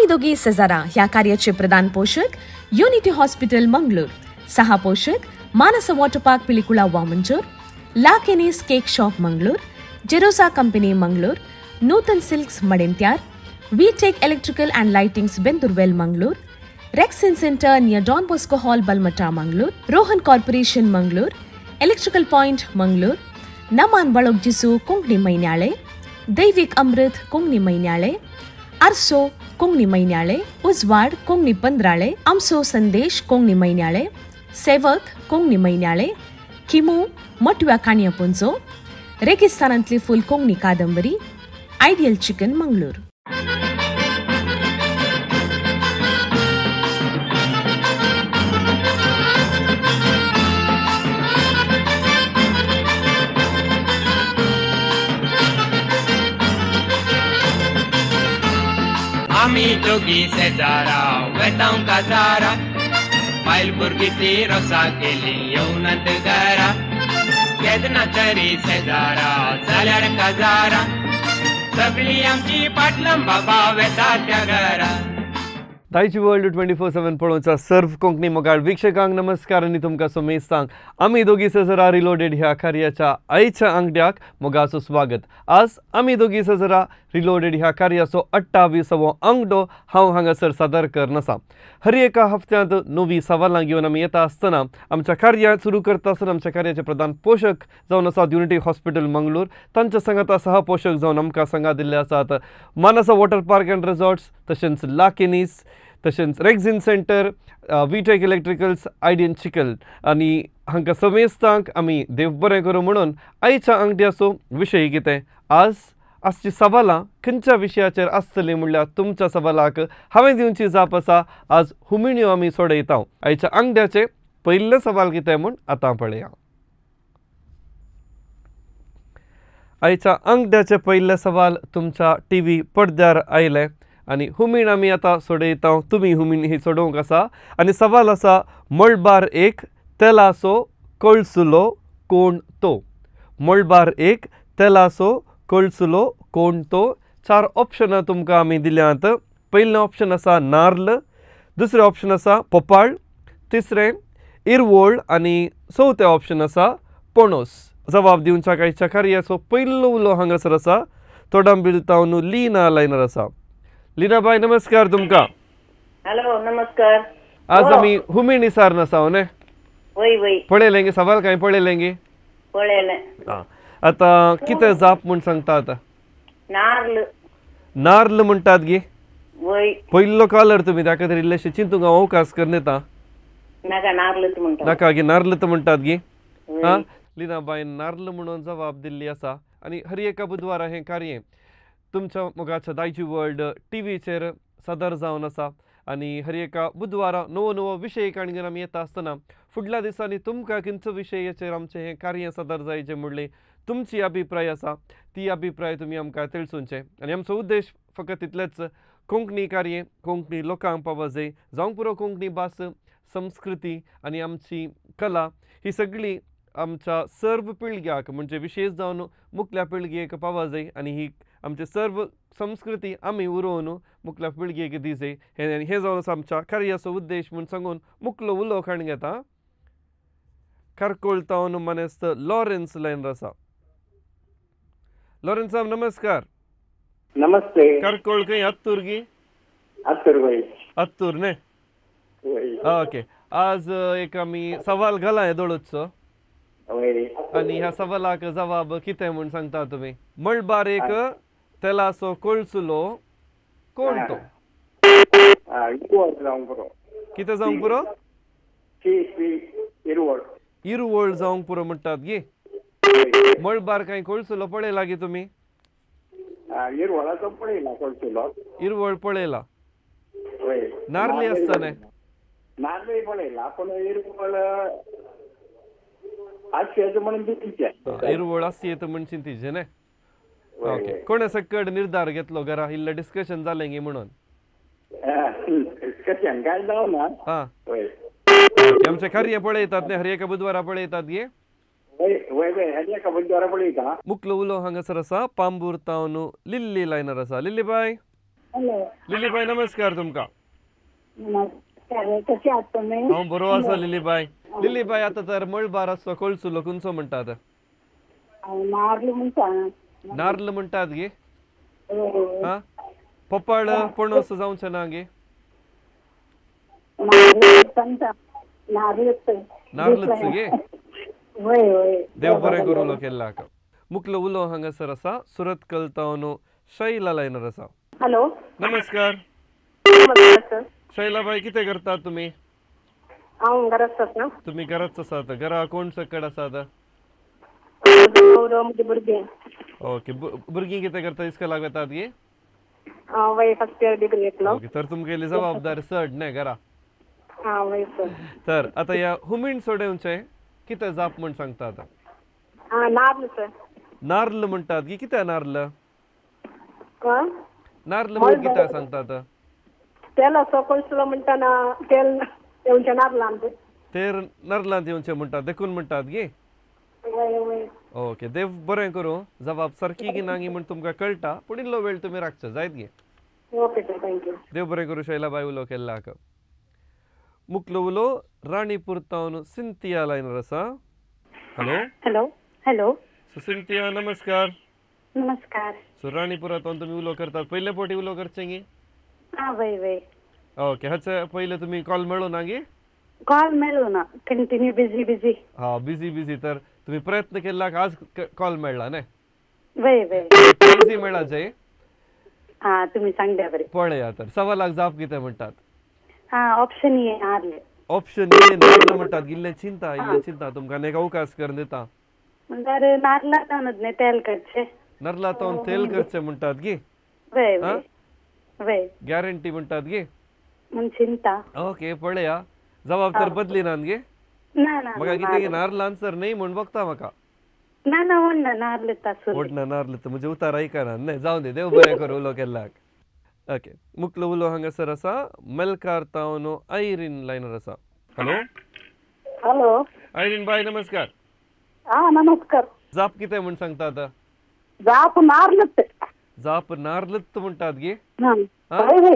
आमी दोगी सेजारा ह्या कार्याचे प्रधान पोषक युनिटी हॉस्पिटल मंगळूर, सहा पोषक Manasa water park Pilikula Vamanjoor, La Kenny's cake shop Mangalore, Jerosa company Mangalore, Nutan silks Madantyar, V Tech electrical and lightings Bendoorwell Mangalore, Rexin centre near Don Bosco hall Balmatta Mangalore, Rohan corporation Mangalore, electrical point Mangalore, Naman Balogjisu Konkani Mainyale, Daivik Amrit Konkani Mainyale, Arso Konkani Mainyale, Ujwad Konkani Pandrale, Amso Sandesh Konkani Mainyale, Sevak Konkani Mainyale, Khimu Matव्या काणया पुंजो, रेगिस्तानांतली फूल कोंकणी कादंबरी, ideal chicken Mangalore. आमी दोगी सेजारा वेतांव काजारा, बायल भुरगीं ती रोसा केली येवनात घरा, केन्ना तरी सेजारा जाल्यार काजारा, सगळी आमची पाटलां बाबा वेता त्या घरा. दायजी वर्ल्ड 24/7 पळोवच्या सर्व कोंकणी मोगाळ वीक्षकांक नमस्कार आनी तुमकां समेस्तांक आमी दोगी सेजरा रिलोडेड ह्या कार्याच्या आयच्या आंगड्याक मोगाचो स्वागत. आज आमी दोगी सेजरा रिलोडेड ह्या कार्याचो 28वो आंगडो हांव हांगासर सादर करनासा. हर एका हप्त्यांत नवी सवालां घेवन आमी येता आसतना आमच्या कार्यां सुरू करता आसतना आमच्या कार्याचे प्रधान पोशक जावन आसात युनिटी हॉस्पिटल मंगळूर, तांच्या सांगाता सहपोशक जावन आमकां सांगा दिल्ले आसात Manasa water park and resorts, तशेंच ला केनीस, तशेंच Rexin centre, V Tech electricals, Ideal chicken आनी हांकां समेस्तांक आमी देव बरें करूं म्हणून आयच्या आंगड्याचो विशय कितें, आज आजची सवालां खंयच्या विशयाचेर आसतली म्हणल्यार तुमच्या सवालाक हांवें दिवची जाप आसा. आज हुमिण्यो आमी सोडयता. आयच्या आंगड्याचें पयलें सवाल कितें म्हूण आतां पळया. आयच्या आंगड्याचें पयलें सवाल तुमच्या टी व्ही पडद्यार आयलें आनी हुमीण आमी आतां सोडयता. तुमी हुमीण ही सोडोवंक आसा आनी सवाल आसा, मळबार एक तेलाचो कळसुलो कोण तो? मळबार एक तेलाचो कळसुलो कोण तो? चार ऑप्शनां तुमकां आमी दिल्यांत. पयलें ऑप्शन आसा नार्ल, दुसरें ऑप्शन आसा पोपाळ, तिसरें इरवोळ आनी चवथें ऑप्शन आसा पणोस. जबाब दिवच्या आयच्या कार्याचो पयलो उलो हांगासर आसा तोडांबील तावन लीना लायनर आसा. लीना बाय नमस्कार तुमकां. हॅलो नमस्कार. आज आमी हुमीण इसार नासा न्ही? वय वय. पळयलें सवाल कांय पळयलें? पळयलें. आतां कितें जाप म्हूण सांगता आतां? नार्ल. नार्ल म्हणटात गी? वय. पयलो कॉलर तुमी, त्या खातीर इल्लेशें चिंतूंक हांव अवकाश करून येता. नाका नार्लच म्हणटा. नाका गी, नार्ल तर म्हणटात गी? आं, लीना बायन नार्ल म्हणून जबाब दिल्ली आसा. आनी हर एका बुधवारा हें कार्य तुमच्या मोगाच्या दायजी वर्ल्ड टी व्हीचेर सादर जावन आसा आनी हर एका बुधवारा नवो नवो विशय घेवन आमी येता आसतना फुडल्या दिसांनी तुमकां खंयचो विशयाचेर आमचें हें कार्य सादर जायचें म्हणलें तुमची अभिप्राय आसा ती अभिप्राय तुमी आमकां तेळसूनचें. आनी आमचो उद्देश फकत तितलेच, कोंकणी कार्य कोंकणी लोकांक पावो जाय, जावंक पुरो कोंकणी भास, संस्कृती आनी आमची कला ही सगळी आमच्या सर्व पिळग्याक म्हणजे विशेष जावन मुखल्या पिळगेक पावो जाय आनी ही आमचे सर्व संस्कृती आमी उरोवन मुखल्या पिळगेक दी जाय. हें जावन आसा आमच्या कार्याचो उद्देश म्हूण सांगून मुखलो उलो खाण घेता. कारकोळ तावन मानेस्त लॉरेन्स लायनर आसा. लॉरेन्स साहब नमस्कार. नमस्ते. कारकोळ खंय अत्तूर गी? अत्तूर वय. अत्तूर न्ही? ओके. आज एक आमी सवाल घाला येदोळचो आनी ह्या सवालाक जवाब कितें म्हूण सांगता तुमी? मळबार एक तेलाचो कळसुलो कोण तो? कितें जावंक पुरो? इरवळ. इरवळ जावंक पुरो म्हणटात गी? मळबार कांय कळसुलो पळयला गी तुमी? इरवळाचो पळयला कळसुलो. इरवळ पळयला. नार्ली आसता न्ही? नार्ली पळयला पूण इरवळ आसयेत म्हणून चिंतचें. इरवळ आसयेत म्हूण चिंतिचें न्ही? ओके. कोणा सकट निर्धार घेतलो घरा इल्लें डिस्कशन जालें गी म्हणून? डिस्कशन कांय जावना. आं, आमचें कार्य पळयतात न्ही, हर एका बुधवारा पळयतात गे? वय वय हर एका बुधवारा पळयता. मुखलो उलो हांगासर आसा पांबूर तावन लिल्ली लायनर आसा. लिल्ली बाय. हॅलो लिलीबाय नमस्कार तुमकां. नमस्कार, कशें आहात तुमी? हांव बरो आसा लिलीबाय. लिलीबाय आतां तर मळबार आसचो कळसुलो खंयचो म्हणटात? नार्ल म्हणटा. नार्ल म्हणटात गे? आं, पप्पाळ पणस जावचें ना गे? नार्लच गे? देव बरें करूं उलो केल्लाक. मुखलो उलो हांगासर आसा सुरतकल तावन शैला लायनर आसा. हॅलो नमस्कार. नमस्कार सर. शैलाबाई कितें करतात तुमी? हांव घराच आसा. तुमी घराच आसात. घरा कोण सकड आसात? म्हजे भुरगें. ओके, भुरगीं कितें करता? इस्कॉलाक वेतात गे? वय फर्स्ट इयर डिग्री घेतलो. ओके, तर तुमगेली जबाबदारी चड न्ही घरा? आं वय सर. तर आतां ह्या हुमीण सोडोवचें कितें जाप म्हूण सांगता आतां? नार्ल सर. नार्ल म्हणटात गी? कितें नार्ल? नार्ल म्हूण कितें सांगतात? तेल असो कळसुलो म्हणटा तेल येवचें नार्लांत. तेल नार्लांत येवचें म्हणटात देखून म्हणटात गे? ओके, देव बरें करूं. जबाब सारकी की ना म्हूण तुमकां कळटा, पूण इल्लो वेळ तुमी राखचो जायत गे? Okay sir, thank you. देव बरें करूं शैलाबाय उलो केल्लाक. मुखलो उलो राणीपूर तावन सिंथिया लायनर आसा. Hello hello hello so Cynthia नमस्कार. नमस्कार. सो राणीपुरांत तुमी उलो करतात, पयले फावटी उलो करचें गे? आं वय वय. ओके, हाचे पयले तुमी कॉल मेळो ना गे? कॉल मेळो ना, कंटिन्यू बिझी बिझी. हा बिझी बिझी, तर तुम्ही प्रयत्न केला आज कॉल मेळला न्ही? वय वय. इझी मेळा जय. हा तुम्ही सांगल्या बरें. पळया तर सवालाक जाप कितें म्हणटात? हा ऑप्शन ए नार्ल. ऑप्शन ए नार्ल म्हणटात. इल्लें चिंता इल्लें चिंता, तुमकां एक अवकाश करून दिता. म्हणल्यार नार्ला तावन न्ही तेल करचें? नार्ला तावन तेल करचें म्हणटात गे? वय वय वय. गॅरंटी म्हणटात गे? म्हूण चिंता. ओके पळया जबाब तर बदली ना गे? ना ना, म्हाका कितें नार्ल आन्सर न्ही म्हूण बघता म्हाका. ना ना ओडना नार्ल ओडना नार्ल तर म्हजें उतार आयकना न्ही. जावं दी, देव बरें करूं उलो केल्लाक. ओके, मुखलो उलो हांगासर आसा मेलकार तावन आयरीन लायनर आसा. हॅलो हॅलो आयरीन बाय नमस्कार. आं नमस्कार. जाप कितें म्हूण सांगता आतां? जाप नार्लच. जाप नार्लच म्हणटात गे? हय वय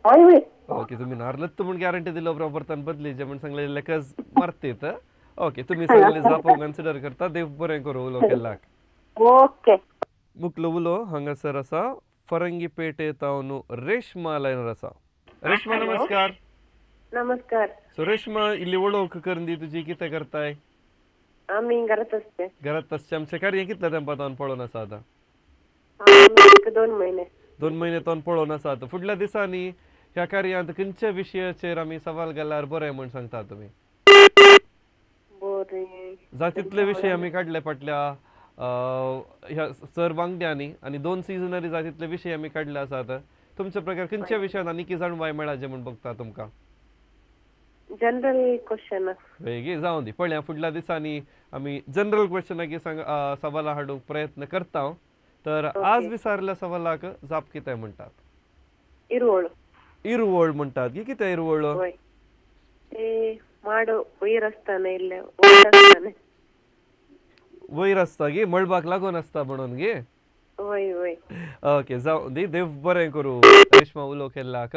हय वय. ओके, तुम्ही नार्लच म्हूण गॅरंटी दिलो प्रॉपर बदली जे म्हूण सांगलें लेकच मारतीत. ओके, तुमी सांगले जाप हांव कन्सिडर करता. देव बरें करूं उलो केल्लाक. ओके. मुखलो उलो हांगासर आसा फरंगी पेटे तावन रेश्मा लायनर आसा. रेश्मा नमस्कार. नमस्कार. सो रेश्मा इल्ली वळख करून दी तुजी, कितें करताय? आमी घरात आसते. घरात आसचे. आमचें कार्य कितल्या तेंपा तावन पळोवन आसा आतां? 2 म्हयने. 2 म्हयने तावन पळोवन आसा आतां. फुडल्या दिसांनी ह्या कार्यांत खंयच्या विशयाचेर आमी सवाल घाल्यार बरें म्हूण सांगता तुमी? बरें, जाय तितले विशय आमी काडले फाटल्या ह्या सर वांगड्यांनी आनी 2 सिजनरी जाय तितले विशय आमी काडले आसात. तुमच्या प्रकार खंयच्या विशयान आनी कितें जाणवाय मेळाचें म्हूण बघता तुमकां? General question. वेगी जावं दी, पळया फुडल्या दिसांनी आमी जनरल क्वेश्चनाक सांग सवालां हाडूंक प्रयत्न करता. तर आज विचारल्या सवालाक जाप कितें म्हणटात? इरवळ. इरवळ म्हणटात की? कितें इरवळ? ते माड वयर आसता इल्ले वयर आसता. वयर आसता गे, मळबाक लागून आसता म्हणून गे? वय वय. ओके, जावं दी, देव बरें करूं रेश्मा उलो केल्लाक.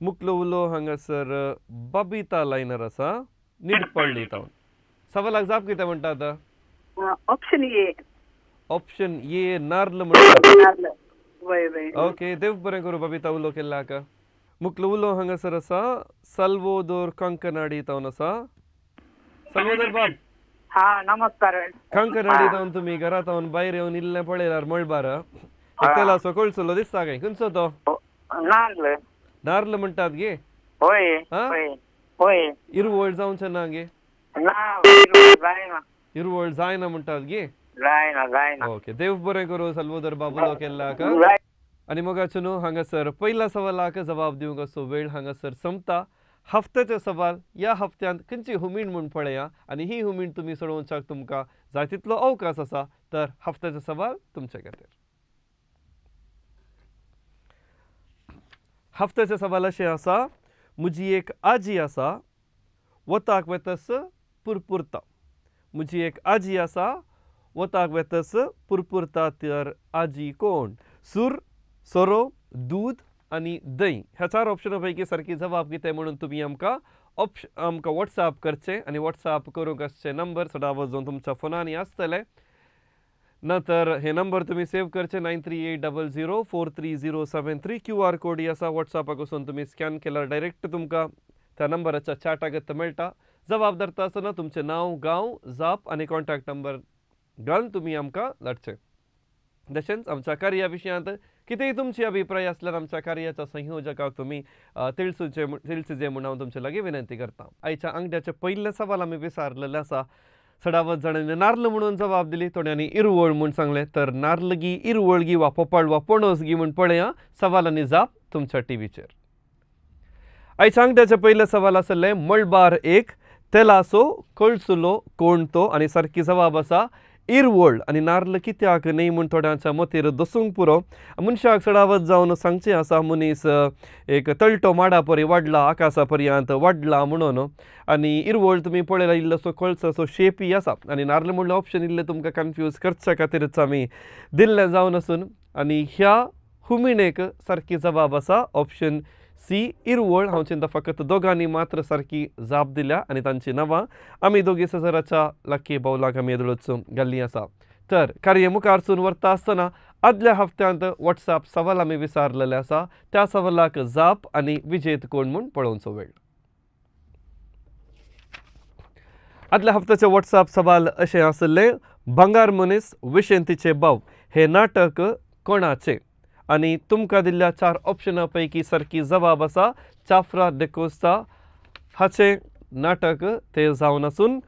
मुखलो उलो हांगासर बबिता लायनर आसा निडपल्ली तावन. सवालाक जाप कितें म्हणटात? Option A. ऑप्शन ए नार्ल म्हणटात. वय वय. ओके, देव बरें करूं बबिता उलो केल्लाक. मुखलो उलो हांगासर आसा साल्वोदोर कंकनाडी तावन आसा. साल्वोदोर बाब. हा नमस्कार. कंकनाडी तावन तुमी घरा तावन भायर येवन इल्लें पळयल्यार मळबार एकटेला असो कळसुलो दिसता काय? खंयचो तो? नार्ल. नार्ल म्हणटात गे? हय हय हय. इरवळ जावचें ना गे? ना, इरवळ जायना. इरवळ जायना म्हणटात गे? जायना जायना. ओके, देव बरें करूं साल्वोदर बाब उलो केल्लाक. आनी मोगाचो न्हू हांगासर पयल्या सवालाक जबाब दिवंक असो वेळ हांगासर संपता. हफ्त्याचो सवाल ह्या हफ्त्यांत खंयची हुमीण म्हूण पळया आनी ही हुमीण तुमी सोडोवच्याक तुमकां जाय तितलो अवकाश आसा. तर हफ्त्याचो सवाल तुमचे खातीर. हफ्त्याचें सवाल अशें आसा, म्हजी एक आजी आसा वताक वेतस पुरपुरता. म्हजी एक आजी आसा वताक वेतस पुरपुरता, तर आजी कोण? सूर सोरो, दूद आनी दही ह्या चार ऑप्शना पैकी सारकी जबाब कितें म्हणून तुमी आमकां आमकां वॉट्सएप करचें आनी वॉट्सएप करूंक आसचे नंबर सदांच जावन तुमच्या फोनांनी आसतले ना तर हे नंबर तुमी सेव करचे 9380 43073 QR कोड आसा वॉट्सएपाक वचून तुमी स्कॅन केल्यार डायरेक्ट तुमकां त्या नंबराच्या चॅटाक मेळटा. जबाब धरता आसतना तुमचें नांव, गांव, जाप आनी कॉन्टॅक्ट नंबर घालून तुमी आमकां धाडचें. तशेंच आमच्या कार्या विशयांत कितेंय तुमची अभिप्राय आसल्यार आमच्या कार्याच्या संयोजकाक तुमी तिळसुचे म्हूण हांव तुमचे लागीं विनंती करता. आयच्या आंगड्याचें पयलें सवाल आमी विचारलेलें आसा. सडावत जाणांनी नार्ल म्हणून जबाब दिली, थोड्यांनी इरवळ म्हूण सांगलें. तर नार्लगी, इरवळगी वा पोपाळ वा पणसगी म्हूण पळया सवाल आनी जाप तुमच्या टीव्हीचेर. आयच्या आंगड्याचें पयलें सवाल आसलें मळबार एक तेलासो कळसुलो कोण तो आनी सारकी जबाब आसा इरवळ. आनी नार्ल कित्याक न्ही म्हूण थोड्यांच्या मतीर दसूंक पुरो. मनशाक चडावत जावन सांगचें आसा मनीस एक तळटो माडा परी वाडला, आकाशा पर्यंत वाडला म्हणून. आनी इरवळ तुमी पळयला इल्लोसो कळसो शेपी आसा आनी नार्ल म्हणलें ऑप्शन इल्लें तुमकां कन्फ्यूज करच्या खातीरच आमी दिल्लें जावन आसून आनी ह्या हुमिणेक सारकी जबाब आसा ऑप्शन सी इरवळ. हांव चिंता फकत दोगांनी मात्र सारकी जाप दिल्या आनी तांची नांवां आमी दोगी सजराच्या लक्की बावलाक आमी येदोळच घाल्लीं आसा. तर कार्य मुखारसून व्हरता आसतना आदल्या हप्त्यांत वॉट्सएप सवाल आमी विचारलेले आसा त्या सवालाक जाप आनी विजेत कोण म्हूण पळोवचो वेळ. आदल्या हप्त्याचे वॉट्सएप सवाल अशें आसलें, भांगार मनीस विशेंतीचे भाव हे नाटक कोणाचें आनी तुमकां दिल्ल्या चार ऑप्शना पैकी सारकी जबाब आसा चाफ्रा डिकोस्ता हाचें नाटक तें जावन आसून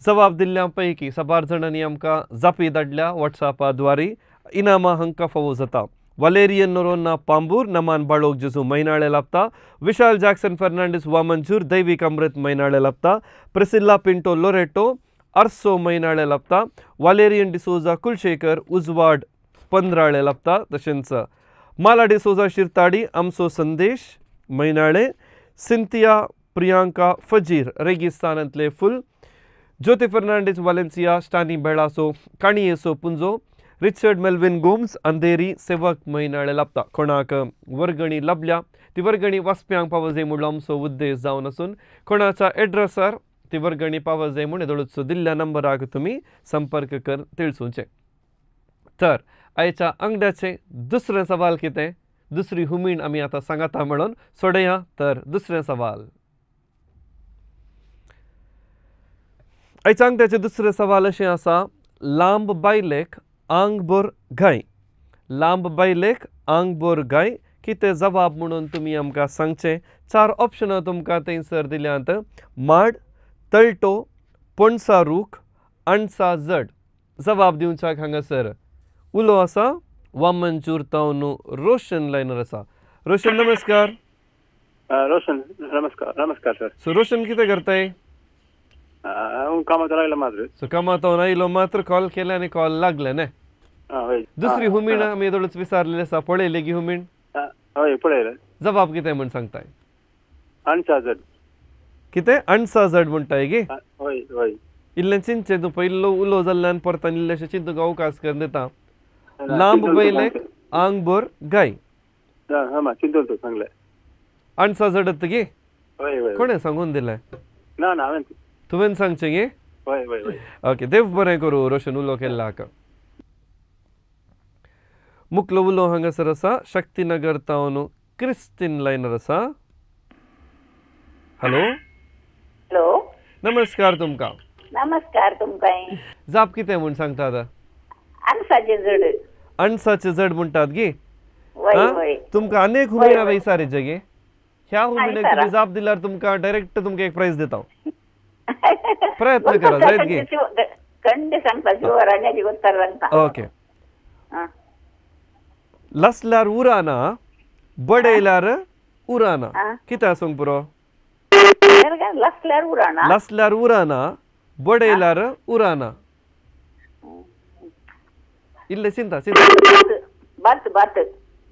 जबाब दिल्ल्या पैकी साबार जाणांनी आमकां जापी धाडल्या वॉट्सएपा द्वारे. इनामां हांकां फावो जाता. वालेरियन नोरोन्ना पांबूर, नमान बाळोक जेजू मैनाळे लाभता, विशाल जॅक्सन फर्नांडीस वामनजूर, दैवीक अमृत मैनाळे लाभता, प्रिसिल्ला पिंटो लोरेटो आरसो मैनाळे लाभता, वालेरियन डिसोजा कुलशेखर उजवाड पंद्राळे लाभता, तशेंच माला डिसोजा शिरताडी आमचो संदेश मैनाळे, सिंथिया प्रियांका फजीर रेगिस्तानांतले फुल, ज्योती फर्नांडीस वालेन्सिया, स्टानी बेळासो काणयेसो पुंजो, रिचर्ड मेल्विन गोम्स अंधेरी सेवक मैनाळे लाभता. कोणाक वर्गणी लाभल्या ती वर्गणी वाचप्यांक पावजय म्हणलो आमचो उद्देश जावन आसून कोणाच्या एड्रेसार ती वर्गणी पावजय म्हूण येदोळचो दिल्ल्या नंबराक तुमी संपर्क कर तिळसुचें. तर आयच्या आंगड्याचें दुसरें सवाल कितें, दुसरी हुमीण आमी आतां सांगाता म्हणून सोडया. तर दुसरें सवाल आयच्या आंगड्याचें दुसरें सवाल अशें आसा, लांब बायलेक आंगभर गाय, लांब बायलेक आंगभर गाय कितें जबाब म्हणून तुमी आमकां सांगचें. चार ऑप्शनां तुमकां थंयसर दिल्यांत, माड, तळटो, पणसा रूख, अणसा जड. जबाब दिवच्याक हांगासर उलो आसा वामनचूर तावन रोशन लायनर आसा. रोशन नमस्कार. रोशन नमस्कार. नमस्कार सर. सो रोशन कितें करताय? हांव कामात आयलो मात्र. सो कामात आयलो मात्र कॉल केले आनी कॉल लागले न्ही. दुसरी हुमीण आमी येदोळच विचारलेली आसा, पळयली गी हुमीण? हय पळयलें. जबाब कितें म्हूण सांगताय? अणसा जड. कितें अणसा जड म्हणटाय गी? हय हय. इल्लें चिंतचें तूं पयलो उलो जाल्ल्यान परतान इल्लेशें चिंतूंक अवकाश करून दिता. लांब बैलेक आंगभर गाय. सांगलें. अणसा जडत गी? कोणें सांगून दिलें? ना ना हांवें. तुवें सांगचें गे? हय हय हय. ओके देव बरें करूं रोशन उलो केल्ल्याक. मुखलो उलो हांगासर आसा शक्तीनगर तावन क्रिस्टीन लायनर आसा. हॅलो. हॅलो नमस्कार तुमकां. नमस्कार तुमकां. जाप कितें म्हूण सांगता आतां? अणसाचें जड. अणसाचें जड म्हणटात गी? तुमकां अनेक हुमिणा विचारीचे गे, ह्या हुमिणेक तुमी जाप दिल्यार तुमकां डायरेक्ट तुमकां एक प्रायज दिता. प्रयत्न करा जायत गे. कंड सांगता शिवराण्याची उत्तर सांगता. ओके. लसल्यार उराना बडयल्यार उराना कितें आसूंक पुरो? लसल्यार उराना. लसल्यार उराना बडयल्यार उराना. इल्लें चिंता चिंता. भात भात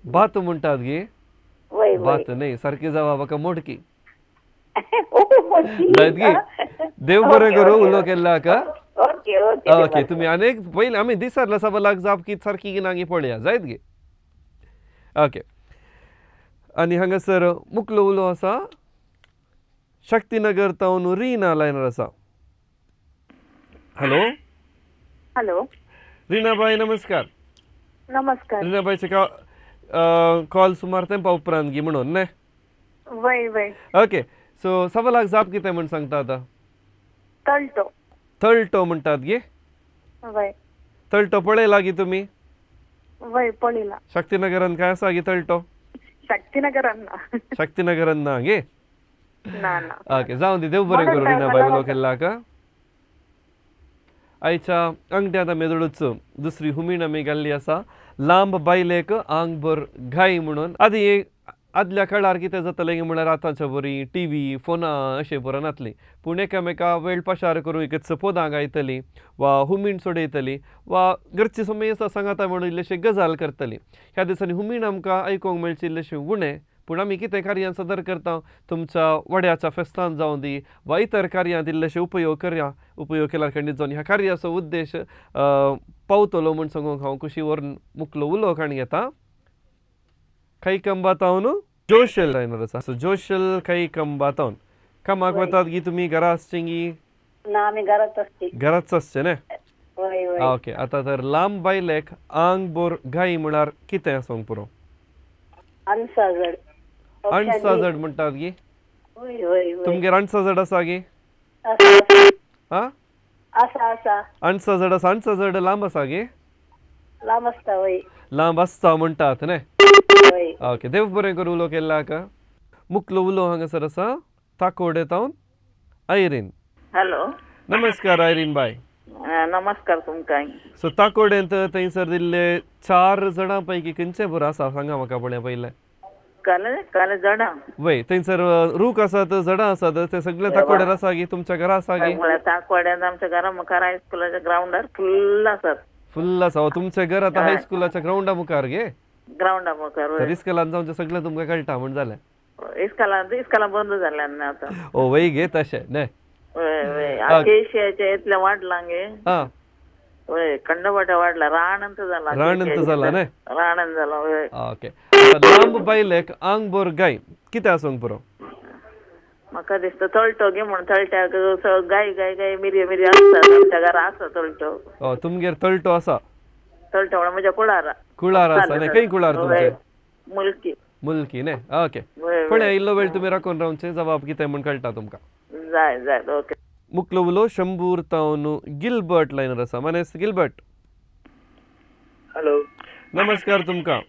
भात म्हणटात गे? भात न्ही सारकी जबाब म्हाका मोडकी जायत गे. देव बरें करूं उलो केल्ल्याक. ओके तुमी अनेक पयलीं आमी दिसारला सवालाक जाप की सारकी की ना पळया जायत गे. ओके आनी हांगासर मुकलो उलो आसा शक्तीनगर तावन रीना लायनर आसा. हॅलो हॅलो रीनाबाई नमस्कार. नमस्कार. रीनाबाईचे कॉल सुमार तेंपा उपरांत गी म्हणून न्ही? वय वय. ओके सो सवालाक जाप कितें म्हण सांगता आतां? तळटो. तळटो म्हणटात गे? वय. तळटो पळयला गी तुमी? वय पळयला. शक्तीनगरान काय आसा गी तळटो? शक्तीनगरान ना. शक्तीनगरान ना गे? ना ना. ओके जावं दी, देव बरें करूं रीनाबाई उलो केल्लाक. आयच्या अंगठ्यांत मेदळूच दुसरी हुमीण आमी घाल्ली आसा लांब बायलेक आंगभर घाय म्हणून. आदी आदल्या काळार कितें जातालें म्हळ्यार आतांच्या बरी टी व्ही फोनां अशें बरें नासली, पूण एकामेका वेळ पाशार करून एकच पदां गायतली वा हुमीण सोडयतली वा घरची समेस्त सांगाता म्हणून इल्लेशे गजाल करतली. ह्या दिसांनी हुमीण आमकां आयकूंक मेळची इल्लेशें उणें, पूण आमी कितें कार्यां सदर करता तुमच्या वड्याच्या फेस्तान जावं दी वा इतर कार्यांत इल्लेशे उपयोग करया. उपयोग केल्यार खंडीत जावन ह्या कार्याचो उद्देश पावतलो म्हूण सांगूंक हांव खुशी व्हरून मुकलो उलो काणी घेता. खैकंबा तावन जोशल लायनर आसा. सो जोशल खैकंबा तावन कामाक वतात गी तुमी? घरा आसचें गी? ना, आमी घरात आसची. घराच आसचें न्ही? वय वय. ओके आतां तर लांब बायलेक आंगभर घाई म्हळ्यार कितें आसूंक पुरो? अणसाजड. अणसाजड म्हणटात गी? वय वय. तुमगेर अणसाजड आसा गी? आसा आसा. अणसाजड आसा. अणसाजड लांब आसा गी? लांब आसता. वय लांब आसता म्हणटात न्ही? ओके देव बरें करूं उलो केल्लाक. मुकलो उलो हांगासर आसा ताकोडे तावन आयरीन. हॅलो नमस्कार आयरीन बाय. नमस्कार तुमकां. सो ताकोडेंत थंयसर दिल्ले 4 जाणां पैकी खंयचे बरो आसा सांगा म्हाका पळय पयलें. काले झाडां. वय थंयसर रूख आसात, झाडां आसात, ते सगळे ताकोड्यार आसा गी तुमच्या घरा आसा गी? ताकोड्यान आमच्या घरा मुखार हायस्कुलाच्या ग्रावंडार फुल्ल आसात. फुल्ल आसा. तुमचें घर आतां हायस्कुलाच्या ग्रावंडा मुखार गे? ग्रावंडा मुखार. तर इस्कलान जावन सगळें तुमकां कळटा म्हण जालें. इस्कलां बंद जाल्यान न्ही आतां. ओ वय गे तशें न्ही? वय वय. आकेशियाचें इतलें वाडलां गे. वय कंडवाटा वाडला, राणंत जाला. राणंत जाला न्ही? राणंत जाला. वय. ओके लांब बायलेक आंगभर गाय कितें आसूंक पुरो? म्हाका दिसता तळटो गे म्हण. तळट्याक गाय गाय गाय मिरयो मिरयो आसता. आमच्या घरा आसा तळटो. तुमगेर तळटो आसा? तळटो म्हळ्यार म्हज्या कुळारा. कुळार आसा न्ही? खंय कुळार तुमचें? मुलकी. मुलकी न्ही? ओके पळय इल्लो वेळ तुमी राखून रावचें, जबाब कितें म्हूण कळटा तुमकां. जाय जाय. ओके मुकलो उलो शंबूर तावन गिलबर्ट लायनर आसा. मानेस्त गिलबर्ट. हॅलो नमस्कार तुमकां.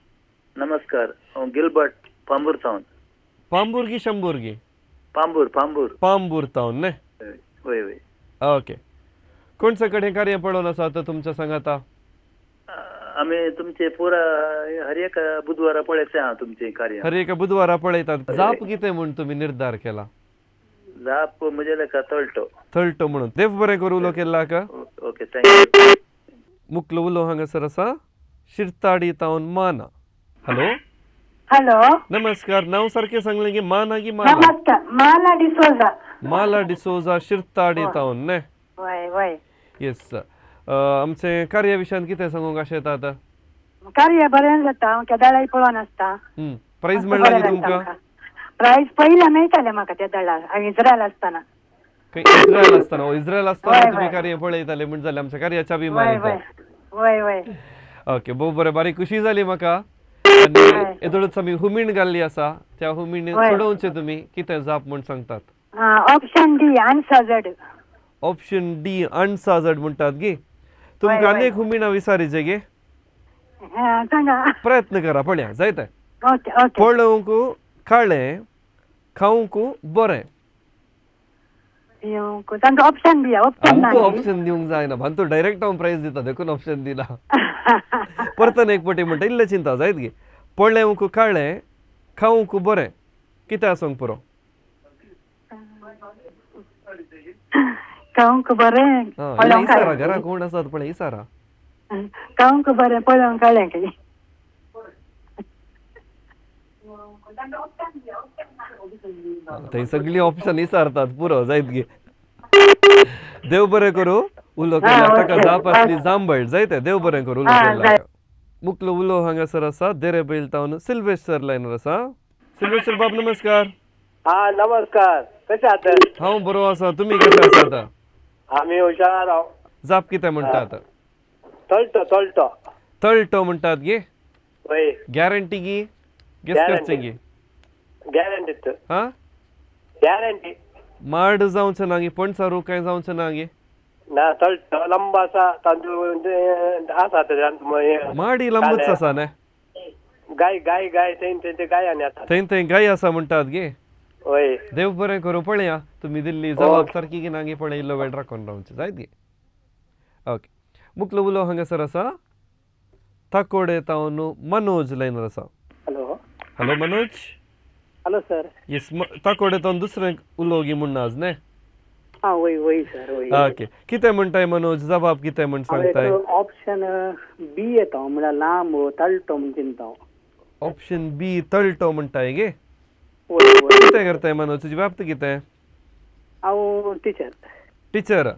नमस्कार, हांव गिलबर्ट पांबूर तावन. पांबूर गी शंबूर गी? पांबूर. पांबूर. पांबूर तावन न्ही? वय वय. ओके कोणचे कडेन कार्य पळोवन आसा आतां तुमच्या सांगाता? आमी तुमचे पुरा हर एक बुधवारा पळयता हांव तुमचें कार्य. हर एका बुधवारा पळयतात. जाप कितें म्हूण तुमी निर्धार केला? जाप म्हजे लेखा तळटो. तळटो म्हणून. देव बरें करूं उलो केल्लाक. Okay thank you. मुकलो उलो हांगासर आसा शिरताडी तावन माना. हॅलो हॅलो नमस्कार. नाव सारकें सांगलें की माना की माला? नमस्कार, माला डिसोजा. माला डिसोजा शिरताडी तावन न्ही? वय वय. येस आमचें कार्य विशयान कितें सांगूंक अशें येता आतां? कार्य बरें जाता, हांव केदाळाय पळोवन आसता. प्रायज मेळ्ळा गी तुमकां? प्रायज पयलें मेळटालें म्हाका त्या दळार, हांव इस्रायल आसतना. खंय इस्रायल आसतना? इस्रायल आसतना तुमी कार्य पळयताले म्हण जालें आमच्या कार्याच्या अभिमान. वय वय. ओके भोव बरें, बारीक खुशी जाली म्हाका. आनी येदोळच आमी हुमीण घाल्ली आसा, त्या हुमीण सोडोवचें तुमी कितें जाप म्हूण सांगतात? ऑप्शन डी अणसाजड. ऑप्शन डी अणसाजड म्हणटात गी? तुमकां आनी एक हुमिणा विचारीचें गे? सांगा. प्रयत्न करा पळया जायते. पळोवंक काळें खावंक बरें. ऑप्शन दिया. आमकां ऑप्शन दिवंक जायना भांतू, डायरेक्ट हांव प्रायज दिता देखून ऑप्शन दिला. परतून एक पटी म्हणटा इल्लें चिंता जायत गे. पळोवंक काळें खावंक बरें कितें आसूंक पुरो? खावंक बरें. इसारा घरा कोण आसात पळय इसारा. खावंक बरें पळोवंक काळें. थंय सगळी ऑप्शन विचारतात पुरो जायत गे. देव बरें करूं उलो केला ताका जाप आसली जांबळ. जायते देव बरें करूं उलो केला. मुकलो उलो हांगासर आसा देरे बैल तावन सिल्वेस्टर लायनर आसा. सिल्वेस्टर बाब नमस्कार. हा नमस्कार, कशे आहात? हांव बरो आसा, तुमी कशे आसात? आमी हुशार. जाप कितें म्हणटात? तळटो. तळटो तळटो म्हणटात गे? वय. गॅरंटी गी? गेस करचें गी? गॅरंटी. हा गॅरंटी. माड जावचें ना गे, पणसारू कांय जावचें ना गे? ना, तळटो लंब आसा, तांदूळ आसा, माडी लांबच आसा न्ही? गाय गाय गाय थंय थंय गाय आनी आसा, थंय थंय गाय आसा म्हणटात गे? वय. देव बरें करूं, पळया तुमी दिल्ली जबाब सारकी की ना गे, पळय इल्लो वेळ राखून रावचें जायत गे? ओके. मुकलो उलो हांगासर आसा थाकोडे तावन मनोज लायनर आसा. Hello. Hello Manoj. Hello sir. Yes, थाकोडे तावन दुसरें उलो गी म्हूण आज न्ही? हां वय वय सर वय. ओके, कितें म्हणटाय मनोज, जबाब कितें म्हण सांगताय? ऑप्शन बी येता, म्हळ्यार लांब तळटो म्हण चिंता. ऑप्शन बी तळटो म्हणटाय गे? वय वय. कितें करताय मनोज, तुजी बाबत कितें? हांव टिचर. टिचर?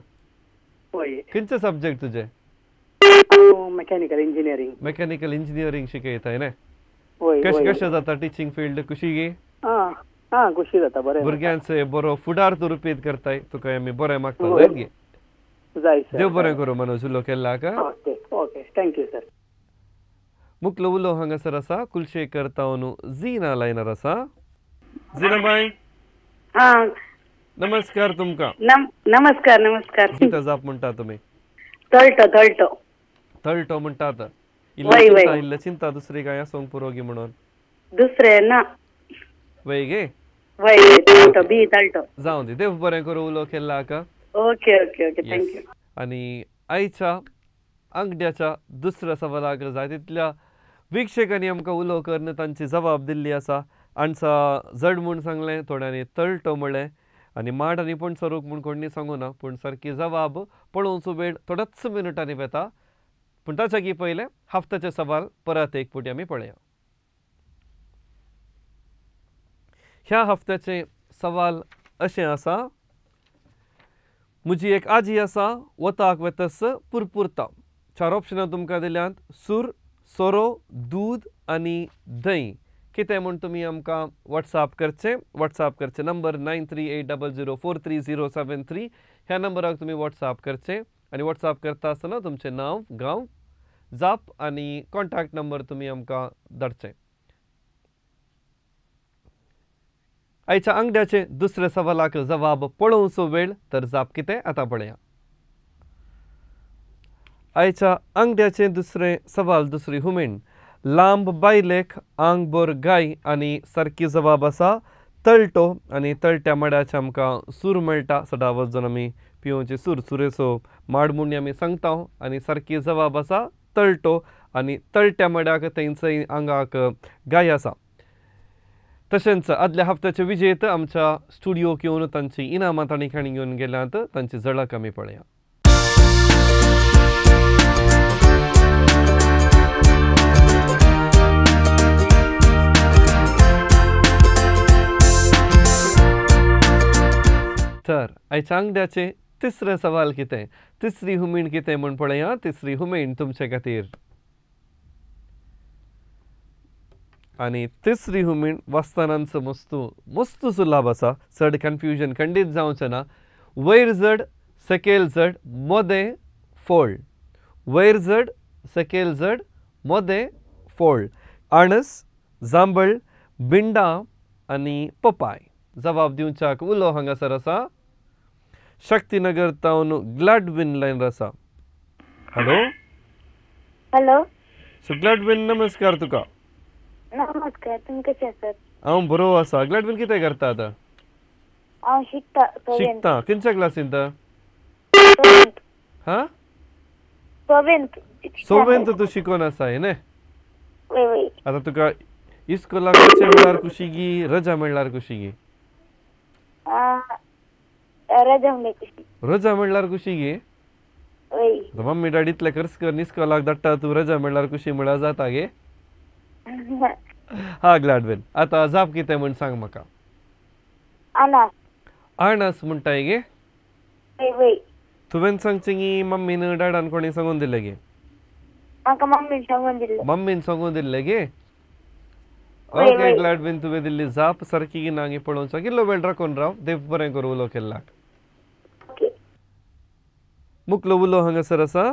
वय. खंयचे सब्जेक्ट तुजे? हांव मेकॅनिकल इंजिनियरींग. मेकॅनिकल इंजिनियरींग शिकयताय न्ही? वय. कशें कशें जाता टिचींग फिल्ड? खुशी गे? आं आं खुशी जाता, बरें. भुरग्यांचे बरो फुडार तूं रुपीत करताय, तुका आमी बरें मागता जायत गे? जाय सर. देव बरें करूं मनोज, उलो केल्लाक. Okay okay, thank you sir. मुकलो उलो हांगासर आसा कुलशेखर तावन झिना लायनर आसा. झिना बाय. हां नमस्कार तुमकां. नमस्कार नमस्कार. कितें जाप म्हणटा तुमी? तळटो. तळटो तळटो म्हणटात. इल्लें चिंता, इल्लें चिंता दुसरी काय आसूंक पुरो गी म्हणून? दुसरें ना. वय गे? वय, तळटो बी तळटो. जावं दी, देव बरें करूं उलो केल्लाक. Okay okay okay, thank you. आनी आयच्या आंगड्याच्या दुसऱ्या सवालाक जाय तितल्या वीक्षकांनी आमकां उलो करून तांची जबाब दिल्ली आसा. आणसा जड म्हूण सांगलें, थोड्यांनी तळटो म्हळें आनी माड आनी पणसरूक म्हूण कोणी सांगू ना, पूण सारकी जबाब पळोवचो वेळ थोड्याच मिनटांनी वेता. पूण ताच्या पयलें हफ्त्याचे सवाल परत एक फावटी आमी पळया. ह्या हफ्त्याचे सवाल अशें आसा. म्हजी एक आजी आसा, वताक वेतस पुरपुरता. चार ऑप्शनां तुमकां दिल्यांत, सूर, सोरो, दूद आनी दही. कितें म्हूण तुमी आमकां वॉट्सएप करचें. वॉट्सएप करचें नंबर 9380043073 ह्या नंबराक तुमी वॉट्सएप करचें आनी वॉट्सएप करता आसतना तुमचें नांव, गांव, जाप आनी कॉन्टॅक्ट नंबर तुमी आमकां धाडचें. आयच्या आंगड्याचे दुसऱ्या सवालाक जबाब पळोवचो वेळ, तर जाप कितें आतां पळया. आयच्या आंगड्याचे दुसरें सवाल, दुसरी हुमेण. लांब बायलेक आंगभर गाय आनी सारकी जबाब आसा तळटो. आनी तळट्या माडाचे आमकां सूर मेळटा, सदां वचून आमी पिवचे सूर, सुरेचो माड म्हूण आमी सांगता. आनी सारकी जबाब आसा तळटो आनी तळट्या माडाक तेंचे आंगाक गाय आसा. तशेंच आदल्या हफ्त्याचे विजेत आमच्या स्टुडियोक येवन तांची इनामां तांणी खाणी घेवन गेल्यांत, तांची झळक आमी पळया. तर आयच्या आंगड्याचे तिसरें सवाल कितें, तिसरी हुमेण कितें म्हूण पळया. तिसरी हुमेण तुमचे खातीर. आनी तिसरी हुमेण वाचतनाच मस्तू मस्तू सुलाभ आसा, चड कन्फ्युजन खंडीत जावचें ना. वयर जड सकयल जड मोदें फोळ. वयर जड सकयल जड मोदें फोळ. आणस, जांबळ, बिंडा आनी पपाय. जबाब दिवच्याक उलो हांगासर आसा शक्तीनगर तावन ग्लॅडविन लायनर आसा. हॅलो. हॅलो. सो ग्लॅडविन नमस्कार तुका. नमस्कार, तुमी कशे आसात? हांव बरो आसा. ग्लॅडविन कितें करता आतां? हांव शिकता. शिकता? खंयच्या क्लासींत? हां, सेवेंथ. सेवेंथ तूं शिकोन आसा न्ही? वय वय. आतां तुका इस्कोलाक वचचें म्हणल्यार खुशी गी, रजा म्हणल्यार खुशी गी? रजा म्हणल्यार खुशी. रजा म्हणल्यार खुशी गी? वय. मम्मी डॅडी इतले खर्च करून इस्कोलाक धाडटा, तूं रजा म्हणल्यार खुशी म्हणल्यार जाता गे? हा ग्लॅडविन, आतां जाप कितें म्हूण सांग म्हाका. अनास. अणस म्हणटाय गे? वय वय. तुवें सांगचें गी मम्मीन डॅडान कोणी सांगून दिलें गे? म्हाका मम्मीन सांगून दिल्लें. मम्मीन सांगून दिल्लें गे. ओके ग्लॅडविन तुवें दिल्ली जाप सारकी की ना पळोवचो. कितलो वेळ राखून राव. देव बरें करूं उलो केल्ल्याक. मुकलो उलो हांगासर आसा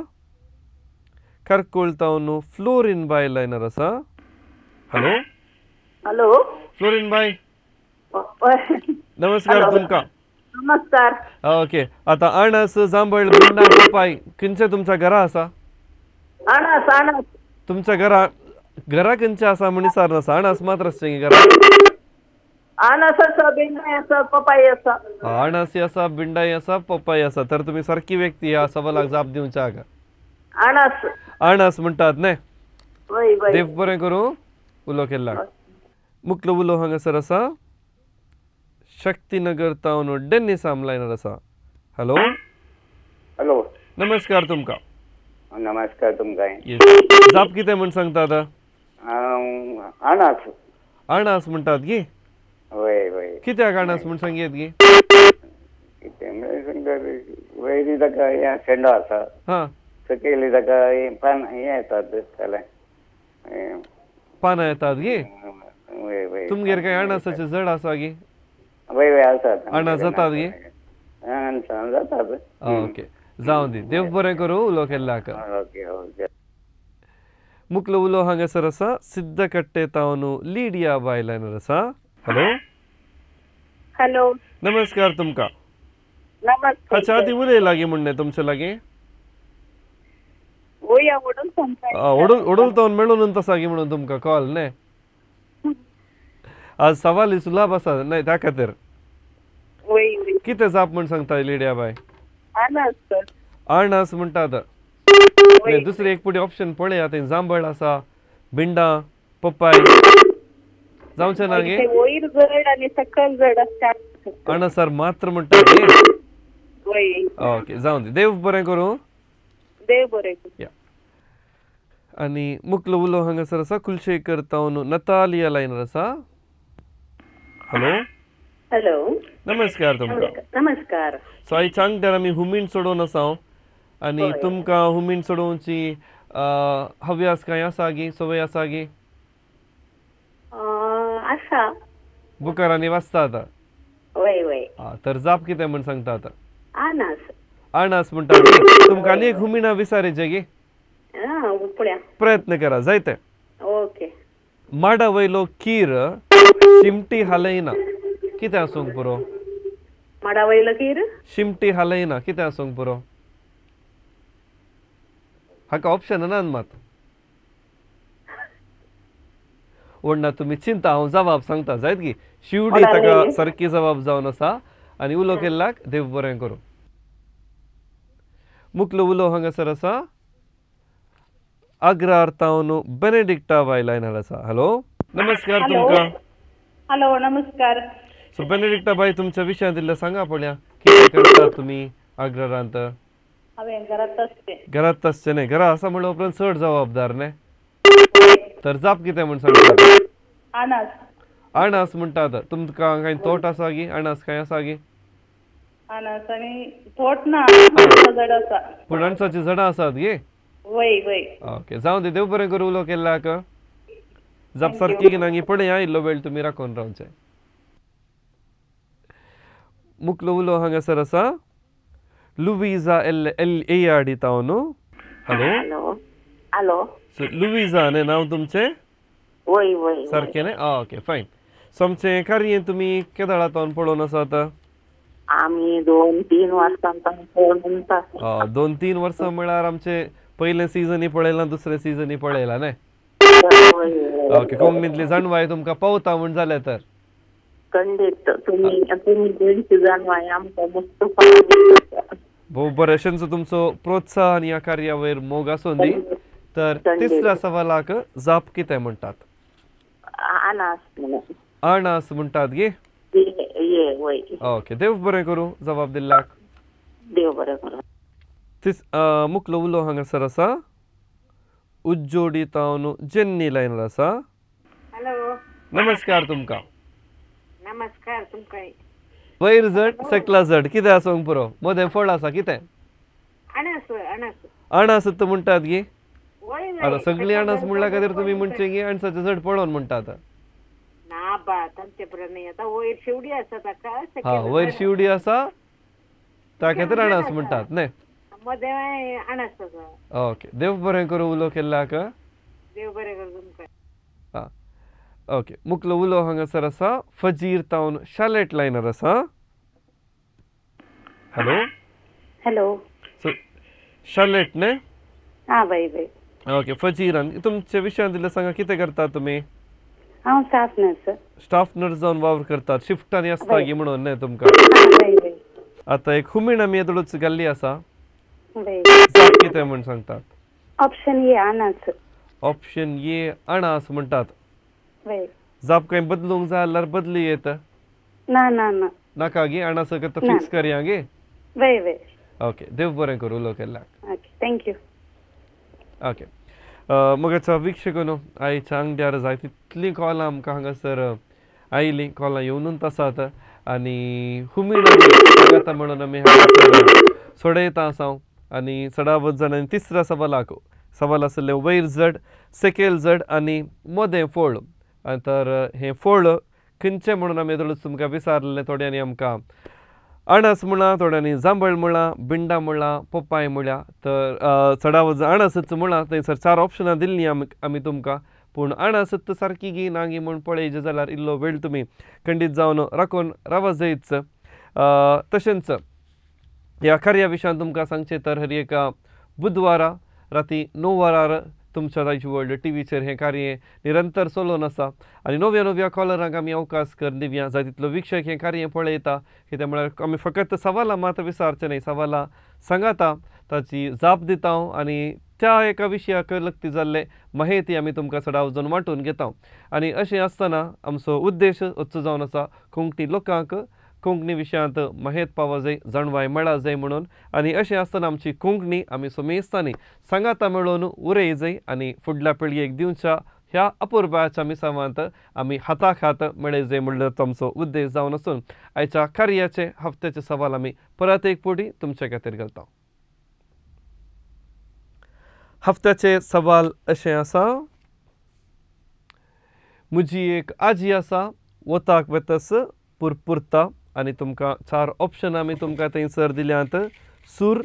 कारकोळ तावन फ्लोरीन बाय लायनर आसा. हॅलो हॅलो फ्लोरीन बाय नमस्कार तुमकां. नमस्कार. ओके आतां अणस जांबळ बिंडा पपाय खंयचे तुमच्या घरा आसा? अणस अणस तुमच्या घरा घरा खंयचे आसा म्हण विचारना आसा. अणस मात्र आसचें घरा? अणस आसा, बिंडाय आसा, पपाय आसा. अणस आसा, बिंडाय आसा, पपाय आसा. तर तुमी सारकी व्यक्ती ह्या सवालाक जाप दिवच्या हाका. अणस अणस म्हणटात न्ही? वय वय. देव बरें करूं उलो केल्ल्याक. मुकलो उलो हांगासर आसा शक्तीनगर तावन डेन्निस लायनर आसा. हॅलो हॅलो नमस्कार तुमकां. नमस्कार तुमकां. जाप कितें म्हण सांगता आतां? अणस. अणस म्हणटात गी? वय वय. कित्याक अणस म्हण सांगयेत गी? कितें वयरी ताका हें शेंडो आसा, सकयली ताका पान हें येतात दिसतालें, पानां येतात गी? वय वय. तुमगेर काय अणसाचें झड आसा गी? वय वय आसा. अणस जातात गी? अणसां जातात. ओके जावं दी. देव बरें करूं उलो केल्ल्याक. Okay okay. मुकलो उलो हांगासर आसा सिद्धकट्टे तावन लिडिया बाय लायनर आसा. हॅलो हॅलो नमस्कार तुमकां. नमस्कार. अच्छा आदी उलय लागीं म्हणणे तुमचे लागीं? ओडूल तावन मेळून तसा गी म्हणून तुमकां कॉल न्ही? आज सवाली सुलाभ आसा न्हय त्या खातीर. कितें जाप म्हण सांगता लिडिया बाय? अणस. अणस म्हणटात. दुसरे एक पुढे ऑप्शन पळया, थंय जांबळ आसा, बिंडा, पपाय जावचें ना गे? वयर जड आनी सकयल जड आसता. अणसार मात्र म्हणटा. ओके जावं दी. देव बरें करूं. देव बरें करूं. आनी मुकलो उलो हांगासर आसा कुलशेखर तावन नतालिया लायनर आसा. हॅलो हॅलो नमस्कार तुमकां. नमस्कार. सो आयज सांगतात आमी हुमीण सोडोवन आसा आनी तुमकां हुमीण सोडोवची हव्यास कांय आसा गी, संवय आसा गी? आसा. बुकारांनी वाचता आतां? वय वय. तर जाप कितें म्हण सांगता आतां? अणस. अणस म्हणटा. तुमकां आनी एक हुमिणा विचारीचें गी? प्रयत्न करा जायते. ओके. माडा वयलो कीर शिमटी हालयना कितें आसूंक पुरो? माडा वयलो कीर शिमटी हालयना कितें आसूंक पुरो? हाका ऑप्शन ना मात ओडना तुमी चिंता, हांव जबाब सांगता जायत गी. शिवडी ताका सारकी जबाब जावन आसा आनी उलो केल्ल्याक देव बरें करूं. मुकलो उलो हांगासर आसा आग्रार तावन बेनेडिक्टा बाय लायनार आसा. हॅलो नमस्कार तुमकां. हॅलो नमस्कार. सो बेनेडिक्टा बाय तुमच्या विशयांत इल्लें सांगा पळया, कितें करता तुमी आग्रारांत? हांवें घरांत आसचें. घरांत आसचें न्ही? घरा आसा म्हणल्या उपरांत चड जबाबदार न्ही? तर जाप कितें म्हण सांगता? अणस. अणस म्हणटात. तुमकां कांय तोट आसा गी? अणस कांय आसा गी? अणस आनी तोट ना, झाड आसा. पूण अणसाचीं झाडां आसात गे? वय वय. ओके जावं दी. देव बरें करूं उलो केल्ल्याक. जाप सारकी की ना पळया, इल्लो वेळ तुमी राखून रावचें. मुकलो उलो हांगासर आसा Louisa L L A R तावन. Hello hello hello. So Louisa न्ही नांव तुमचें? वय वय सारकें न्ही? Okay fine. सो आमचें कार्य तुमी केदळा तावन पळोवन आसा आतां? आमी 2-3 वर्सां पळोवन. 2-3 वर्सां म्हळ्यार आमचें पयलें सिजनूय पळयलां, दुसरें सिजनूय पळयलां न्ही? ओके कोंकणींतली जाणवाय तुमकां पावता म्हूण जालें तर. खंडीत तुमी गोंयची जाणवाय आमकां मस्त. भोव बरें, अशेंचो तुमचो प्रोत्साहन ह्या कार्या वयर मोग आसून दी. तर तिसऱ्या सवालाक जाप कितें म्हणटात? अणस. अणस म्हणटात गे? ओके देव बरें करूं जबाब दिल्ल्याक. देव बरें करूं. मुकलो उलो हांगासर आसा उज्जोडी तावन जेन्नी लायनर आसा. हॅलो नमस्कार तुमकां. नमस्कार तुमकां. वयर झड सकला झड कितें आसूंक पुरो, मदें फळ आसा कितें? अणस. अणस अणस तूं म्हणटात गी? आतां सगळीं अणस म्हणल्या खातीर तुमी म्हणचे की अणसाचें चड पळोवन म्हणटा आतां. ना बा तांचे प्रमाणे आतां वयर शिवडी आसा ताका. हा वयर शिवडी आसा ताका खातीर अणस म्हणटात न्ही. मदें अणस आसा. ओके देव बरें करूं उलो केल्ल्याक. देव बरें करूं तुमकां. आं ओके मुखलो उलो हांगासर आसा फजीर तावन शालेट लायनर आसा. हॅलो हॅलो सो शालेट न्ही. आं बाय बाय. ओके फजीरान तुमच्या विशयान दिलें सांगा कितें करता तुमी? हांव स्टाफ नर्स. स्टाफ नर्स जावन वावर करतात शिफ्टांनी आसता गी म्हणून न्ही तुमकां. आतां एक हुमीण आमी येदोळूच घाल्ली आसा कितें म्हूण सांगतात? Option A अणस. ऑप्शन ए अणस म्हणटात. जाप कांय बदलूंक जाय जाल्यार बदली येता? ना ना ना नाका गी अणस फिक्स करया गे. वय वय. ओके देव बरें करूं उलो केल्ल्याक. Okay thank you. Okay मगाच्या वीक्षकांनो आयच्या आंगड्यार जाय तितलीं कॉलां आमकां हांगासर आयलीं कॉलां येवनूच आसात आनी हुमीण आमी म्हणून आमी हांगासर सोडयता आसा आनी चडावत जाणांनी तिसऱ्या सवालाक सवाल आसलें वयर जड सकयल जड आनी मदें फोळ. तर हें फोळ खंयचें म्हणून आमी येदोळूच तुमकां विचारलें. थोड्यांनी आमकां अणस म्हळां, थोड्यांनी जांबळ म्हळां, बिंडा म्हळां, पोपाय म्हळ्या. तर चडावत अणसच म्हळां थंयसर चार ऑप्शनां दिल्लीं आमी तुमकां पूण अणसच सारकी गी ना गी म्हूण पळयचे जाल्यार इल्लो वेळ तुमी खंडीत जावन राखून रावा जायच. तशेंच ह्या कार्या विशयान तुमकां सांगचें तर हर एका बुधवारा राती 9 वरार तुमच्या दायज वर्ल्ड टीव्हीचेर हें कार्य निरंतर चलोवन आसा आनी नव्या नव्या कॉलरांक आमी अवकाश करून दिवया. जाय तितलो वीक्षक हें कार्य पळयता कित्याक म्हळ्यार आमी फकत सवालां मात विचारचें न्हय, सवालां सांगाता ताची जाप दिता आनी त्या एका विशयाक लक्ती जाल्ले माहिती आमी तुमकां चडाव जावन वांटून घेता. आनी अशें आसतना आमचो उद्देश असो जावन आसा कोंकणी लोकांक कोंकणी विशयांत माहेत पावा जाय, जाणवाय मेळा जाय म्हणून. आनी अशें आसतना आमची कोंकणी आमी समेस्तांनी सांगाता मेळोवन उरय जाय आनी फुडल्या पिळगेक दिवच्या ह्या अपुरबायाच्या मिसावांत आमी हाताक हात मेळय जाय म्हणल्यार तो आमचो उद्देश जावन आसून आयच्या कार्याचे हफ्त्याचे सवाल आमी परत एक फावटी तुमचे खातीर घालता. हफ्त्याचे सवाल अशें आसा. म्हजी एक आजी आसा वताक वेतस पुरपुरता आनी तुमकां चार ऑप्शन आमी तुमकां थंयसर दिल्यांत. सूर,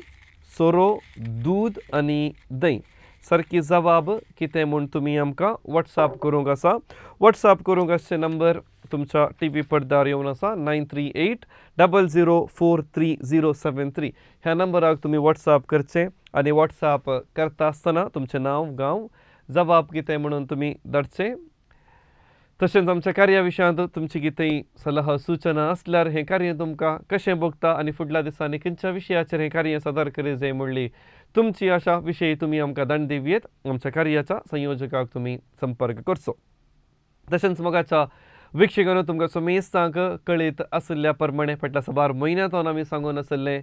सोरो, दूद आनी दही. सारकी जवाब कितें म्हूण तुमी आमकां वॉट्सएप करूंक आसा. वॉट्सएप करूंक आसचे नंबर तुमच्या टीव्ही पडद्यार येवन आसा 938 00 43073. ह्या नंबराक तुमी वॉट्सएप करचें आनी वॉट्सएप करता आसतना तुमचें नांव, गांव, जवाब कितें म्हणून तुमी धाडचें. तशेंच आमच्या कार्या विशयांत तुमची कितेंय सलाह सूचना आसल्यार हें कार्य तुमकां कशें भोगता आनी फुडल्या दिसांनी खंयच्या विशयाचेर हें कार्य सादर करीत जाय म्हणली तुमची आशा विशयी तुमी आमकां दांड दिवयेत. आमच्या कार्याच्या संयोजकाक तुमी संपर्क करचो. तशेंच मोगाच्या वीक्षकांनो तुमकां समेस्तांक कळीत आशिल्ल्या प्रमाणे फाटल्या साबार म्हयन्यांत आमी सांगून आशिल्लें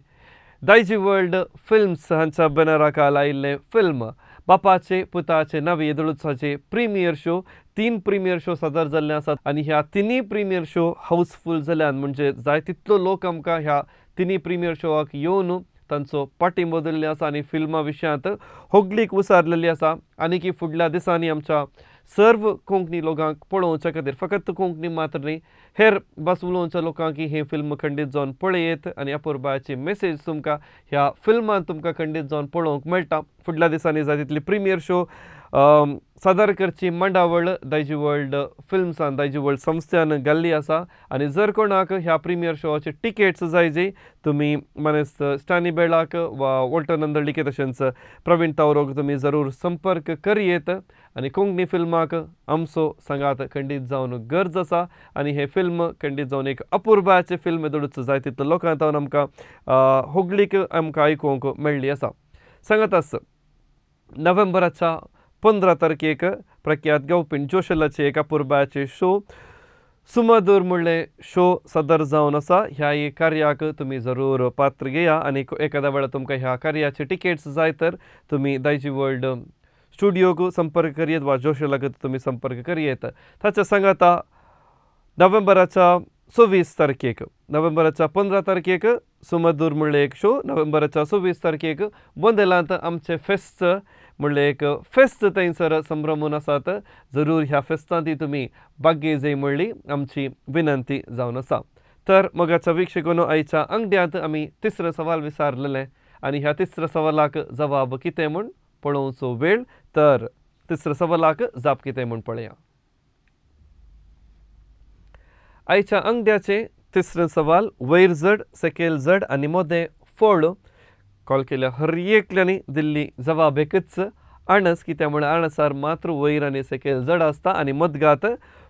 दायजी वर्ल्ड फिल्म्स हांच्या बॅनराक लायिल्लें फिल्म बापाचे पुताचे नवे येदोळचाचे प्रिमियर शो 3 प्रिमियर शो सादर जाल्ले आसात आनी ह्या तिनूय प्रिमियर शो हाऊसफूल जाल्यान म्हणजे जाय तितलो लोक आमकां ह्या तिनूय प्रिमियर शोआक येवन तांचो पाठिंबो दिल्लो आसा आनी फिल्मा विशयांत होगलीक उसारलेली आसा. आनी की फुडल्या दिसांनी आमच्या सर्व कोंकणी लोकांक पळोवच्या खातीर फकत कोंकणी मात्र न्ही हेर भास उलोवच्या लोकांक हें फिल्म खंडीत जावन पळयत आनी अपुरबायाची मेसेज तुमकां ह्या फिल्मान तुमकां खंडीत जावन पळोवंक मेळटा. फुडल्या दिसांनी जाय तितली प्रिमियर शो सादर करची मांडावळ दायजी वर्ल्ड फिल्म्सान दायजी वर्ल्ड संस्थेन घाल्ली आसा आनी जर कोणाक ह्या प्रिमियर शोचे टिकेट्स जाय जी तुमी मानेस्त स्टॅनी बेळाक वा वॉल्टर नंदळिके तशेंच प्रवीण तावरोक तुमी जरूर संपर्क करयेत आनी कोंकणी फिल्माक आमचो सांगात खंडीत जावन गरज आसा आनी हें फिल्म खंडीत जावन एक अपुरबायाचें फिल्म येदोळूच जाय तितलो लोकांक तावन आमकां होगलीक आमकां आयकूंक मेळ्ळी आसा. सांगात आस नोव्हेंबराच्या 15 तारखेक प्रख्यात गावपी जोशलाचे एक अपुरबायाचे शो सुमधूर म्हणलें शो सादर जावन आसा. ह्या कार्याक तुमी जरूर पात्र घेया आनी एखाद्या वेळार तुमकां ह्या कार्याचे टिकेट्स जाय तर तुमी दायजी वर्ल्ड स्टुडियोक संपर्क करयेत वा जोशलाक तुमी संपर्क करयेत. ताच्या सांगाता नोव्हेंबराच्या 26 तारखेक नोव्हेंबराच्या 15 तारखेक सुमधूर म्हणलें एक शो नोव्हेंबराच्या 26 तारखेक बोंदेलांत आमचें फेस्त म्हणल्यार एक फेस्त थंयसर संभ्रमून आसात. जरूर ह्या फेस्तांत तुमी भाग्य जाय म्हणली आमची विनंती जावन आसा. तर मोगाच्या वीक्षकांनो आयच्या अंगड्यांत आमी तिसरो सवाल विचारलेलें आनी ह्या तिसऱ्या सवालाक जवाब कितें म्हूण पळोवचो वेळ. तर तिसऱ्या सवालाक जाप कितें म्हूण पळया. आयच्या अंगड्याचें तिसरें सवाल वयर जड सकयल जड आनी मदें फळ. कॉल केल्या हर एकल्यांनी दिल्ली जवाब एकच आणस. कित्याक म्हळ्यार आणसार मात्र वयर आनी सकयल जड आसता आनी मदगात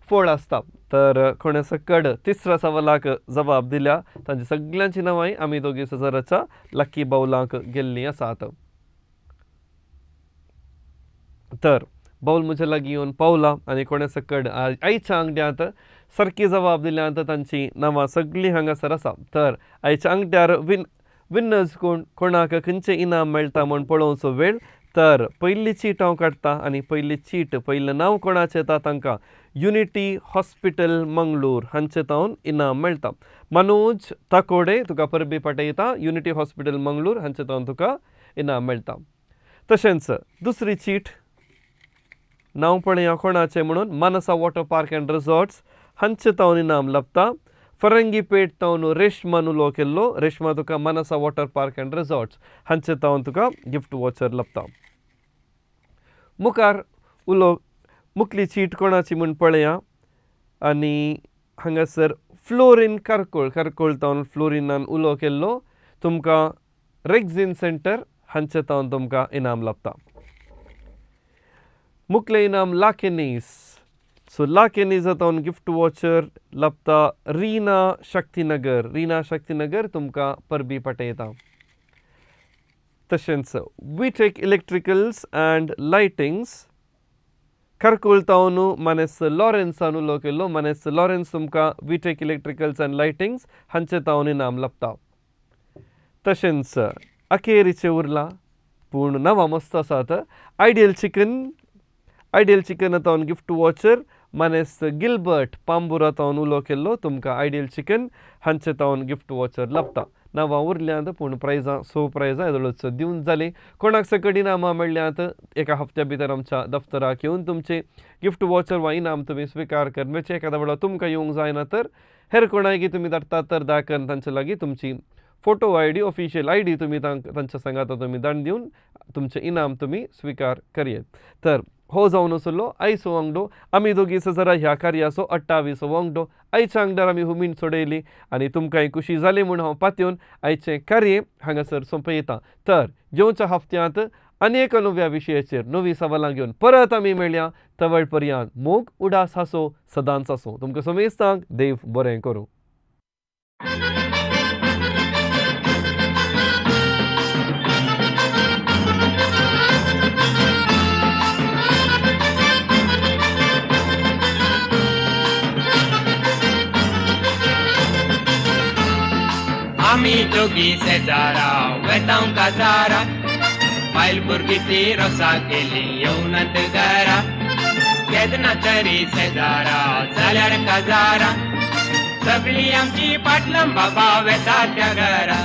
फळ आसता. तर कोणे सकड तिसऱ्या सवालाक जबाब दिल्या तांची सगळ्यांची नांवां आमी दोगी सजराच्या लकी बावलांक गेल्लीं आसात. तर बावल म्हज्या लागीं येवन पावला आनी कोणे सकड आयच्या आंगड्यांत सारकी जबाब दिल्यात तांची नांवां सगळीं हांगासर आसा. तर आयच्या आंगड्यार विनर्स कोण, कोणाक खंयचें इनाम मेळटा म्हूण पळोवचो वेळ. तर पयली चीट हांव काडटा आनी पयली चीट पयलें नांव कोणाचें येता तांकां युनिटी हॉस्पिटल मंगळूर हांचे तावन इनाम मेळटा. मनोज ताकोडे तुका परबी पाटयता. युनिटी हॉस्पिटल मंगळूर हांचे तावन तुका इनाम मेळटा. तशेंच दुसरी चीट नांव पळया कोणाचें म्हणून Manasa water park and resorts हांचे तावन इनाम लाभता. फरंगी पेठ तावन रेशमान उलो केल्लो. रेशमा तुका Manasa water park and resorts हांचे तावन तुका गिफ्ट वॉचर लाभता. मुखार उलो मुखली चीट कोणाची म्हूण पळया आनी हांगासर फ्लोरीन कारकोळ, कारकोळ तावन फ्लोरिनान उलो केल्लो. तुमकां रेग्झीन सेंटर हांचे तावन तुमकां इनाम लाभता. मुखलें इनाम लाकेनीस. सो लाकेनीस तावन गिफ्ट वॉचर लाभता रीना शक्तिनगर. रीना शक्तिनगर तुमकां परबी पाटयता. तशेंच Vitek electricals and lightings Karkala तावन मानेस लॉरेन्सान उलो केल्लो. मानेस लॉरेन्स तुमकां विटेक इलेक्ट्रिकल्स अँड लायटिंग्स हांचे तावन इनाम लाभता. तशेंच अखेरीचें उरलां पूण नांवां मस्त आसात. आयडियल चिकन, आयडियल चिकन तावन गिफ्ट वॉचर मानेस गिलबर्ट पांबुरा तावन उलो केल्लो. तुमकां आयडियल चिकन हांचे तावन गिफ्ट वॉचर लाभता. नांवां उरल्यांत पूण प्रायजां 6 प्रायजां येदोळच दिवन जालीं. कोणाक सकड इनामां मेळ्ळ्यांत एका हफ्त्या भितर आमच्या दफ्तराक येवन तुमचें गिफ्ट वॉचर वा इनाम तुमी स्विकार करपाचें. एखाद्या वेळार तुमकां येवंक जायना तर हेर कोणाक तुमी धाडटात तर दाखन तांचे लागीं तुमची photo I D, official I D तुमी तांच्या सांगाता तुमी दान दिवन तुमचें इनाम तुमी स्विकार करयेत. तर हो जावन आसलो आयचो वांगडो. आमी दोगी सजरा ह्या कार्याचो 28 वांगडो. आयच्या आंगडार आमी हुमीन सोडयली आनी तुमकांय खुशी जाली म्हूण हांव पातयेवन आयचें कार्य हांगासर सोंपयता. तर येवच्या हफ्त्यांत आनी एका नव्या विशयाचेर नवी सवालां घेवन परत आमी मेळया. तवळ पर्यंत मोग उडास हासो सदांच आसूं. तुमकां समेस्तांक देव बरें करूं. आमी दोगी शेजारा वेतांव काजारा बायल भुरगीं ती रोसा केली येवनात घरा केन्ना तरी शेजारा जाल्यार काजारा सगळीं आमची पाटलां बाबा वेता त्या घरा.